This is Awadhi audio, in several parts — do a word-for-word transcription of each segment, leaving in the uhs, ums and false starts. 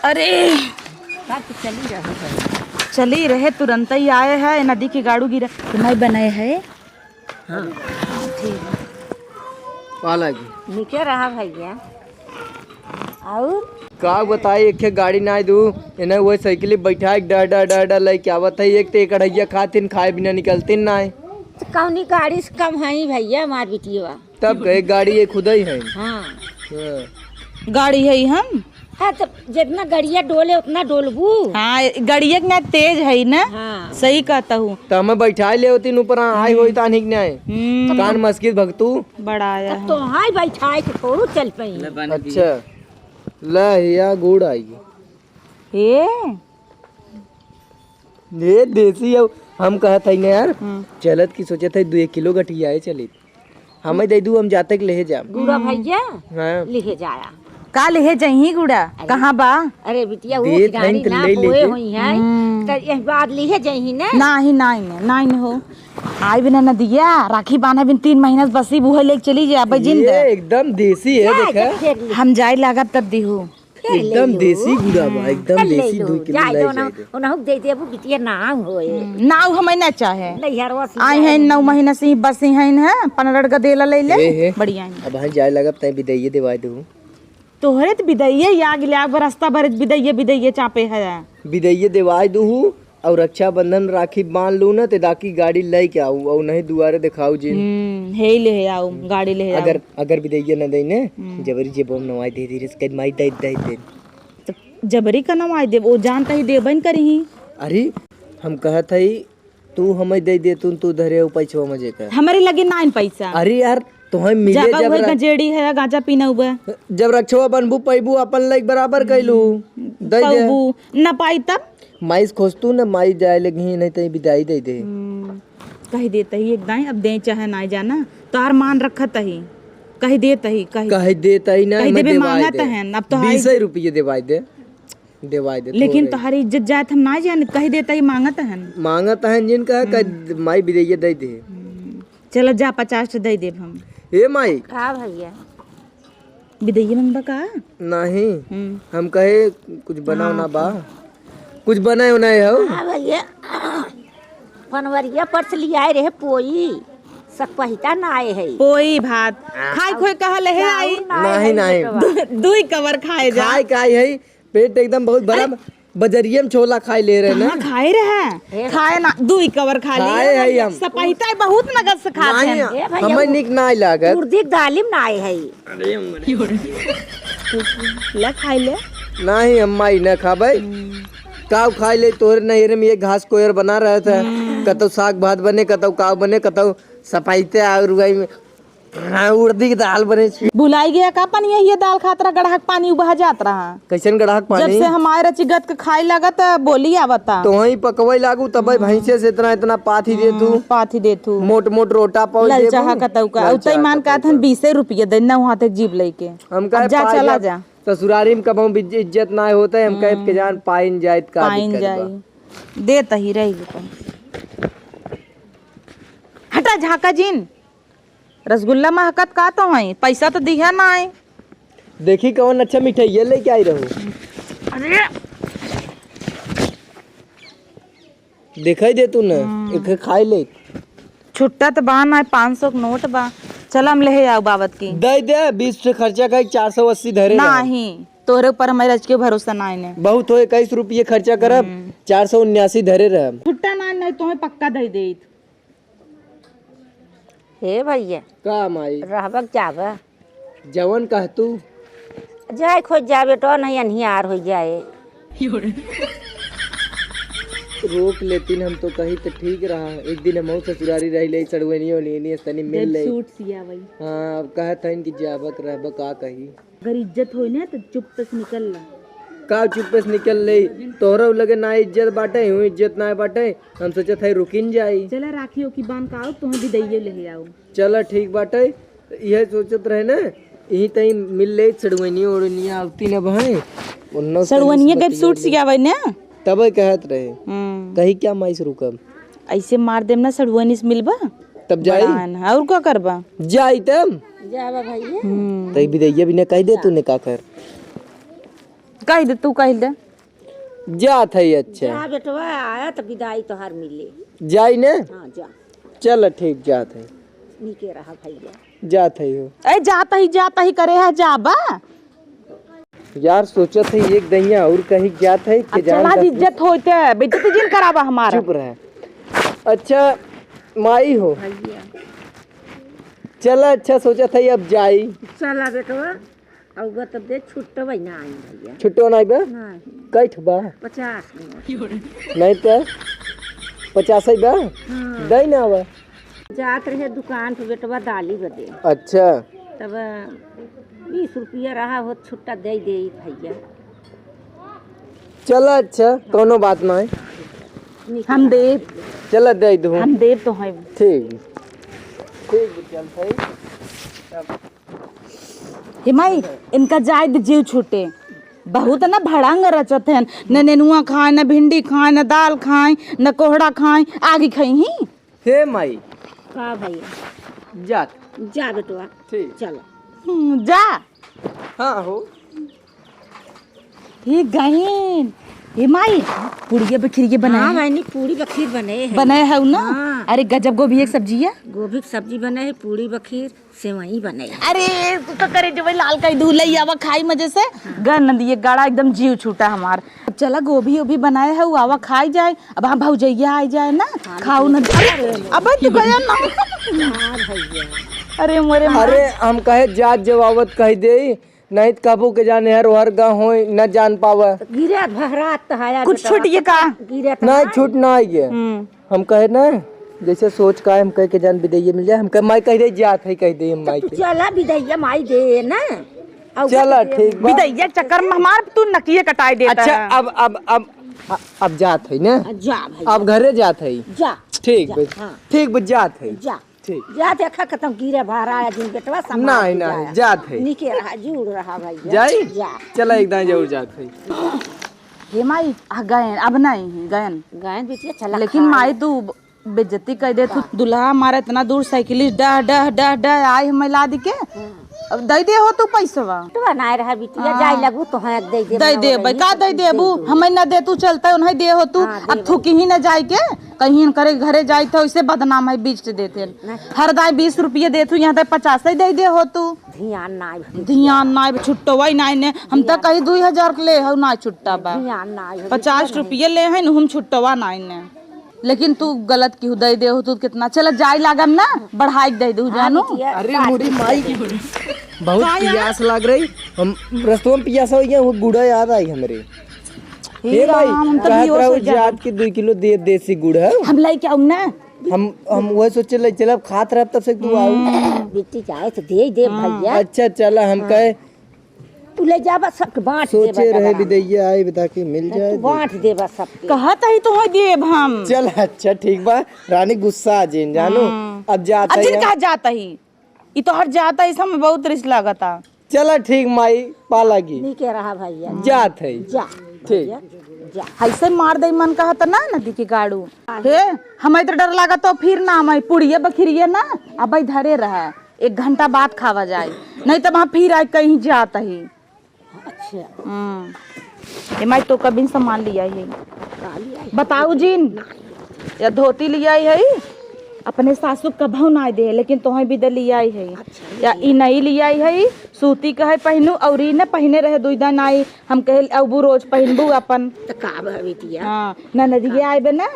अरे, का तो चली रहे है। चली रहे, तुरंत ही आए है, नदी के गाड़ू गिरा, तुम्हें बनाए है। हाँ। ठीक। पाला जी। नीचे रहा भैया। और? का बताई, एक ठे गाड़ी नाई दू, इन्हें वही साइकिल बैठा के डर, डर, डर, डर लेके आवत है। एक तो एक अढ़ैया खातिन, खाए बिना निकलतिन नाई। तो कौनी गाड़ी से कम है भैया, हमार बिटिया। तब कहे गाड़ी ये खुद ही है। हाँ। हाँ। गाड़ी है हम? हाँ, तो जितना गड़िया डोले उतना डोलबू। हाँ, गड़िया के ना तेज है ना। हाँ। सही कहता हूँ। तो हमें बैठाए ले होती ऊपर, आई होई तानी के न्याय। हम्म। कान मस्कित भगतू। बड़ा आया अब है। तो हाय बैठाए के थोड़ू चल पाई। अच्छा, ला हिया गुड़ आई। ए, ये देसी हौ। हम कहत हई ना यार, हम्म। चलत की सोचत हई, दू एक किलो गठियाए चलित। हमें दे दू, हम जाते के लेहे जाम। गुड़ा भैया, हाँ। लेहे जाया। का लेहे जइही गुड़ा? अरे, कहाँ बा? अरे बिटिया, वो देत हईन खिलाड़ी त ना ले बोए लेते। होई है, हम्म। त यही बात लेहे जइही ना। नाही, नाही ने, नाही ने हो। आई बिना नदिया, राखी बांधे बिन तीन महीना से बसी बुहे लेके चली जाए, अब जिंदा। ये एकदम देसी है, ना, देखा। जब फेर ले। हम जाए लागब तब दिहू। फेर ले एकदम लो। देसी गुड़ा बा, हम्म। एकदम चल ले देसी, लो, दू किलो जाए ले दो ना, जाए दे। उनहु के दे देबू, बिटिया नाव होए। हम्म, नाव हमें ना चाहे। नैहरवा से आई जाए हैं, दो। नौ महीना से ही बसी हैं, हैं, पनरड़ गदेला ले ले, ए, हे। बढ़िया है। अब हम जाए लगब, तैं बिदाइये देवाए दू। तोहरे त बिदाइये, या गिले आग रास्ता भर बिदाइये, बिदाइये चापे है। बिदाइये देवाए दू, और रक्षाबंधन राखी बांध लू ना, ते दाकी गाड़ी लेके आऊ, और नहीं दुआरे दिखाऊ जी। हम्म, हे ले आऊ, गाड़ी ले आऊ। अगर, अगर बिदैया न दे ने, हम्म। जबरी जेबो में नवाई दे दे रे, कद माई दे, दे, दे। तो जबरी का नवाई देब, वो जानता ही देबे न करी। अरे, हम कहत हई, तू हमें दे दे, तू, तू धरे हो पैसवा मजे का। हमारे लगे नाइन पैसा। अरे यार, तोहई मिले जाबा जब उहे र-, गजेड़ी है, गांजा पीना हुआ। जब रक्षवा बनबू पैबू, अपन लाइक बराबर कैलू, हम्म, दे दे। पौबू, न पाई तब? माई से खोजतू न, माई जाए लगी, नहीं तो बिदाई दे दे। हम्म, कह देत ही एक दाई, अब दे चाहे ना जाना, तोहार मान रखत ही, कह देत ही, कह कह देत ही ना, कह मैं देबे देवाई मांगत दे। हन, अब तो हाई बीस रुपये देवाई दे, देवाई दे, लेकिन थोड़े। तोहारी इज्जत जात हम ना जानित, कह देत ही मांगत हन। मांगत हन जिन कहा, हम्म। कह माई बिदैया दे दे। हम्म। चलो जा, पचास ठो दे देब हम। ए माई। का भैया? बिदैया मंगबा का? नहीं। हम्म। हम कहे कुछ बनाओ ना हाँ। बा। कुछ बनाए उनाए हो? हाँ भैया। पनवरिया पर से लियाए रहे पोई। सकपहिता ना आए है। पोई भात। हाँ, खाए अब खोए कहा ले है चाउर आई। ना नहीं, है नहीं। बेटवा। दु-, दुई कवर खाए जा। खाए का आई है? पेट एकदम बहुत बड़ा। अरे। बजरिया में छोला खाए ले रहे ना। कहाँ खाए रहे? हे खाए ना, दुई कवर खा ले। खाए है हम। सपहिता बहुत नगद से खाते नहीं, हैं। ए भैया, हमें वो निक नाई लागत। उर्दी के दालिम ना आए है। ले खाए ले। नहीं, हम माई ना खाबे। हम्म। काव खाए ले, तोहरे नैहरे में ये घास कोयर बना रहा था। हम्म। कतौ साग भात बने, कतौ काव बने, कतौ सपहिते और वही में हाँ, उड़दी के दाल बने छी। भुलाई गया का पानी? यही दाल खात रहा, गड़हक पानी उबह जात रहा। कैसन गड़हक पानी? जब से हमारे रचिगत के खाए लागत, बोली आवता। तोहई पकवई लागू, तबे हम्म। भैंसे से इतना, इतना पाथी दे तू। हम्म, पाथी दे तू। मोट, मोट रोटा पाव ललचाहा देबू। कतऊ का। ललचाहा उतई मान कतऊ का का। थन बीसे रुपये दे, नौ हाथ एक जीभ लेके। हम कहे अब जा, पाई चला अब जा। ससुरारी में कबहूँ भी इज्जत ना होते, हम कहे हम्म। के जान पाइन जाइत का पाइन दिक्कत बा। जाई। देत ही रही लेकिन। हटा झाका जिन। रसगुल्ला महकत का तो है, पैसा तो दिहा नाई। देखी कौन अच्छा मिठाइया लेके आई रहू। अरे। दिखाई दे तू न, हम्म। एक खाई ले। छुट्टा तो बा ना, पाँच सौ के नोट बा। चल हम ले आओ बाबत की। दे दे, बीस से खर्चा कर, चार सौ अस्सी धरे रहे। नहीं, तोहरे ऊपर हमारे राज के भरोसा ना है ने। बहुत हो, इक्कीस रुपये खर्चा करब, हम्म। चार सौ उन्यासी धरे रहब। छुट्टा ना, नहीं तुम्हें पक्का दे देत। हे भैया। का माई? रहबक जाबा? जवन कह तू। जाए खोज जा बेटवा, नहीं अन्हियार हो जाए। रोक लेतिन हम तो कही तो ठीक रहा। एक दिन हमहू ससुरारी रह ले, सड़ुआनी ओलियनी तनी मिल जब ले। सूट सियावई। हाँ, अब कहत हन कि जाबक रहबक का कही। अगर इज्जत होई ना तो चुप्पे से निकल ला। का चुप्पे से निकल ले? तोहरा लगे ना इज्जत बाटे, हूँ इज्जत ना बाटे। हम सोचत है रुकिन जाई। चला राखी ओखी बांध का आओ, तुम्हें भी दइये ले आओ। चला ठीक बाटे, इहे सोचत रहे ना, यही तई मिल ले सड़ुआनी ओड़निया आवती ना भाई। उन्नो सड़ुआनिया के सूट सियावे ना। तबे कहत रहे। हम्म। कही क्या माई से रुकब? ऐसे मार देम ना सड़ुआनी से मिलबा। तब जाई? बड़ा है ना, और का करबा? जाई तब? जाबा भैया। हम्म। तई बिदैया भी ना कह दे तूने का कर। कहि दे, तू कहि दे। जात है, अच्छा। जा बेटवा, आया त बिदाई तोहार मिले। जाई ने? हाँ, जा। चल ठीक, जात है। नीके रहा भैया। जात है हो। ए, जात ही, जात ही करे है, जाबा। यार, सोचत है एक दहिया और कहीं जात है कि अब जान चला जी, इज्जत होइत है, बेइज्जती जिन करावा हमारा। चुप रहे। अच्छा, माई हो। भैया। चला, अच्छा, सोचत है अब जाई। चला बेटवा। अउगा तब दे छुट्टवै ना आई भैया। छुट्टो ना आई बा? नहीं। कै ठो बा? पचास गो। नहीं तो पचास ही बा? हाँ। दई ना आवा। जात रहे दुकान पे बेटवा दाली बदे। अच्छा। तब बीस रुपया रहा होत छुट्टा दे दे भैया। चला अच्छा, कौनो बात ना है। निकल हम देब। चला दे दू। हम देब तो है। ठीक। ठीक, चल भाई। तब हे माई, इनका जाए दे जीव छूटे। बहुत ना भड़ांग रचत हैं, न नेनुआ खाए, न भिंडी खाए, न दाल खाए, न कोहड़ा खाए, आगे खाई ही। हे माई। का भैया? जा। जा बेटवा। ठीक। चलो। हम्म, जा। हाँ हो। ये गईन। हे माई, पूड़िया बखिरिया बनाए हाँ, है? मैंने पूड़ी बखीर बनाए है। बनाए है ना? हाँ। अरे गजब गोभी एक सब्जी है। गोभी की सब्जी बनाए है, पूड़ी बखीर। सेवई बने। अरे, तू तो करे जो भाई लाल कई दू, लई आवा खाई मजे से। हाँ। गा नंदिये गाड़ा एकदम जीव छूटा हमार। अब चला गोभी ओभी बनाए है, उ आवा खाई जाए। अब हाँ भौजैया आई जाए ना, हाँ, खाऊ ना। अरे, अबे तू गया ना। हाँ भैया। अरे मोरे माँ। अरे, हम कहे जात जब आवत कह दे, नहीं तो कबू के जाने हर ओहर गाँव होई, न जान पावे। गिरे भहरात तो है कुछ बेटा। छूट ये का? गिरे तो नहीं, है। छूट ना आई है। हम्म। हम कहे ना, जैसे सोच का है, हम कहे के जान बिदैया मिल जाए, हम कहे माई कह दे जात है, कह दे हम तो माई तू के। चला बिदैया माई दे ना। अउ चला, दे ठीक बा। बिदैया चक्कर में हमार तू नकिये कटाई देता अच्छा, है। अब, अब, अब, अब जात है ना? जा भाई। अब घरे जात है। जा। ठीक जा, बा। हाँ। ठीक बा, जात है। जा। ठीक। जा देखा कतौ गिरे भारा है जिन बेटवा समाज नहीं, के नहीं, जाए। जात है। निके रहा, जुड़ रहा भैया। जाई? जा। चला एक दाएं जरूर जात है। हे माई, आ गयन, अब नहीं, गयन। गयन बिटिया, चला लेकिन खा। माई, तू बेइज्जती कर दे, तू का? दुल्हा हमारा इतना दूर साइकिल डह, डह, डह, डह, आई हमें लाद के। हाँ। अब दे दे हो तू पैसवा। तू बनाए रहा बिटिया, हाँ। जाए लगू तो है, दे दे, दे दे भाई, का दे देबू? हमें न दे तू चलता, उन्हें दे हो तू। हाँ, अब दे थूकी ही न जाए के, कहीं करे घरे जाए तो इसे बदनाम है, बीच से देते हैं। नहीं। हर दाए बीस रुपये देत हूँ, यहाँ तक पचास ही दे दे हो तू। ध्यान ना आए। ध्यान ना आए, छुट्टवा ही ना आइने। हम तो ध्यान कहीं दुई हजार के ले हो, ना छुट्टा बा। ध्यान ना आए। पचास रुपये ले हैं, हम छुट्टवा ना आइने। लेकिन तू गलत की दे दे हो, तू कितना चला जाए लागम ना, बढ़ाई के दे दू हाँ, जानू। बिटिया, अरे साथ मोरी में माई, बहुत का यार? पियास लाग रही, हम रस्तवा में पियास हो गया, वो गुड़ा याद आई हमरे। हे हे भाई, राम, हम तो कहत बेहोश रहो हो जाब। जात के दुई किलो दे, देसी गुड़ है। हम लाई के आऊ ना। हम, हम वह सोचे ले चलब, खात रहब तब से तू आऊ। हम्म। बेटी चाहे तो दे दे हम्म। भैया। अच्छा, चला, हम हाँ। कहे तू ले जाबा, सबके बांट सोचे देबा रहे डबरा में। बिदैया आई, बता के मिल तू जाए, बांट देबा सबके। कहत ही तो देब हम। चल, अच्छा, ठीक बा, रानी गुस्सा आ जेन, जानू। हम्म। अब जात अच्छा, ही हम। कहा जात ही? ई तोहर जात ही, सब में बहुत रिस लागता। चला ठीक माई, पालागी। नीके रहा भैया। जात है। जा। ठीक। भैया, जा। ऐसे मार दे मन कहत ना नदी के गाड़ू। हे, हमें तो डर लागत तो फिर ना, हमें पुड़िया बखिरिया ना, अब धरे रहा। एक घंटा बाद खावा जाए, नहीं तो वहाँ फिर आए कहीं जात ही। अच्छा। हम्म। ए माई, तो कबिन सामान लिया है? का लिया है? बताऊ जिन। या धोती लिया है, अपने सासू कभौ ना दे, लेकिन तोहे भी दे लिया है। अच्छा, या लिया। ई नहीं लिया है, सूती का है पहनू, और ई न पहने रहे दुई दिन आई। हम कहे, "अबू रोज पहनबू अपन।" तो का बा बिटिया? हाँ, ननदिया आए बे ना,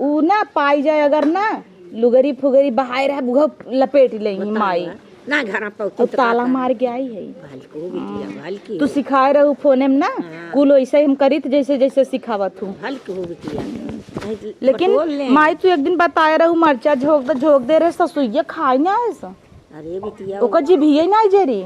उ ना पाई जाए अगर ना, लुगरी फुगरी बहाए रहे, बुघा लपेट लेही बतावा। माई। ना घर में पौती और तो ताला का मार के आई है। भलको बिटिया, हाँ। भलकी तू हो। सिखाए रहू फोने में ना, हाँ। कुल वैसे ही हम करित जैसे, जैसे सिखावत हूँ। भलकी हो बिटिया। नहीं तो लेकिन बटोर ले। माई तू एक दिन बताए रहू मरचा झोंक दे, झोंक दे रहे ससुइया खाई ना है सा। अरे बिटिया, ओकर जीभिये ना जरी।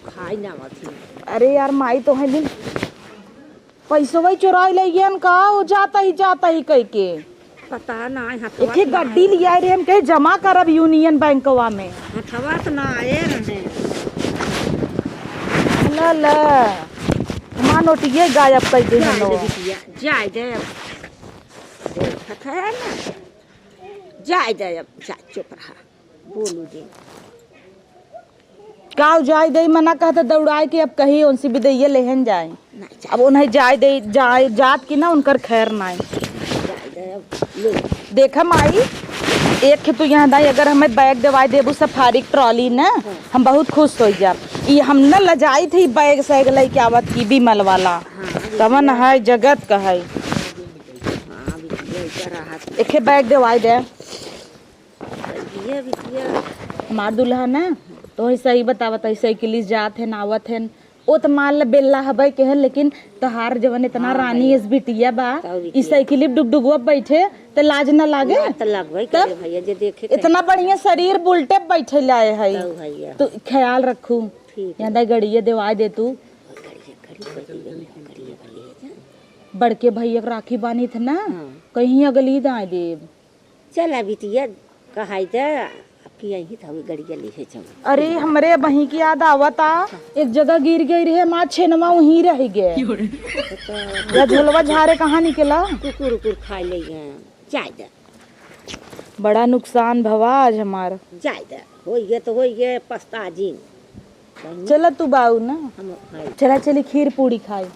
खाई ना मत। अरे यार माई तो है दिन पैसवा ही चुराई लइहन का, वो जाता ही, जाता ही कह के। पता ना, हथवा एक एक तो ना गड्डी आए। लिया रे, हम कहे जमा करब यूनियन बैंकवा में। हथवा तो ना आए रहे। ला, ला। माँ नोटिये गायब कर दे जाए हम दे लोग। बिटिया, जाए दे अब। देखत है ना। जाए दे अब, जा, चुप रहा। बोलू दे। काऊ जाए दे, मना कहत दौड़ाए के अब कही उनसे बिदैया लेहन जाए। अब उन्हें जाए दे, जाए, जात की ना उनकर खैर नाई। देखा माई, एक खे तू यहाँ दाई, अगर हमें बैग देवाई देबू सफारी के ट्रॉली ना, हम बहुत खुश हो जाब। ई हम न लजाई थी बैग सैग लेके आवत की विमल वाला। कवन है, जगत का है। एक खे बैग देवाई दे। हमार दुल्हा ना, तो ही सही बतावत है, साइकिल से जात है, आवत है, ओ त मान ल बेल्ला हबै के है, लेकिन तोहार जवन इतना हाँ रानी भैया। एस बिटिया बा, तब ई बिटिया। साइकिल पे डुगडुगवा बैठे, त लाज ना लागे? लाज त लगबै तब करे भैया, जे देखे इतना बढ़िया शरीर बुलेट पे बैठे लाए है। तब भैया। तो ख्याल रखू। ठीक है। यहाँ दाई गड़िया देवाए दे तू। गड़िया, गड़िया, गड़िया, गड़िया, गड़िया। बड़के भैया के राखी बानी थे ना, हाँ। कहीं अगली दाए देब। चला बिटिया, कहाई त, अब की यही था, गड़िया लिहे जाऊँ। अरे, हमरे बही की याद आवता, एक जगह गिर गई रहे, माँ छेनवा वहीं रह गए। या झोलवा झारे कहाँ निकला? कुकुर उकुर खाए ले गए, जाए दे। बड़ा नुकसान भवा आज हमार। जाए दे, होइए तो होइए, पछता जिन। चला तू बाऊ ना। हम खाई। चला चली खीर पूड़ी खाई।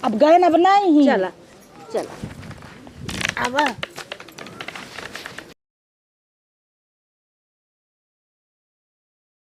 अब गए न, अब नहीं ही। चला, चला। अब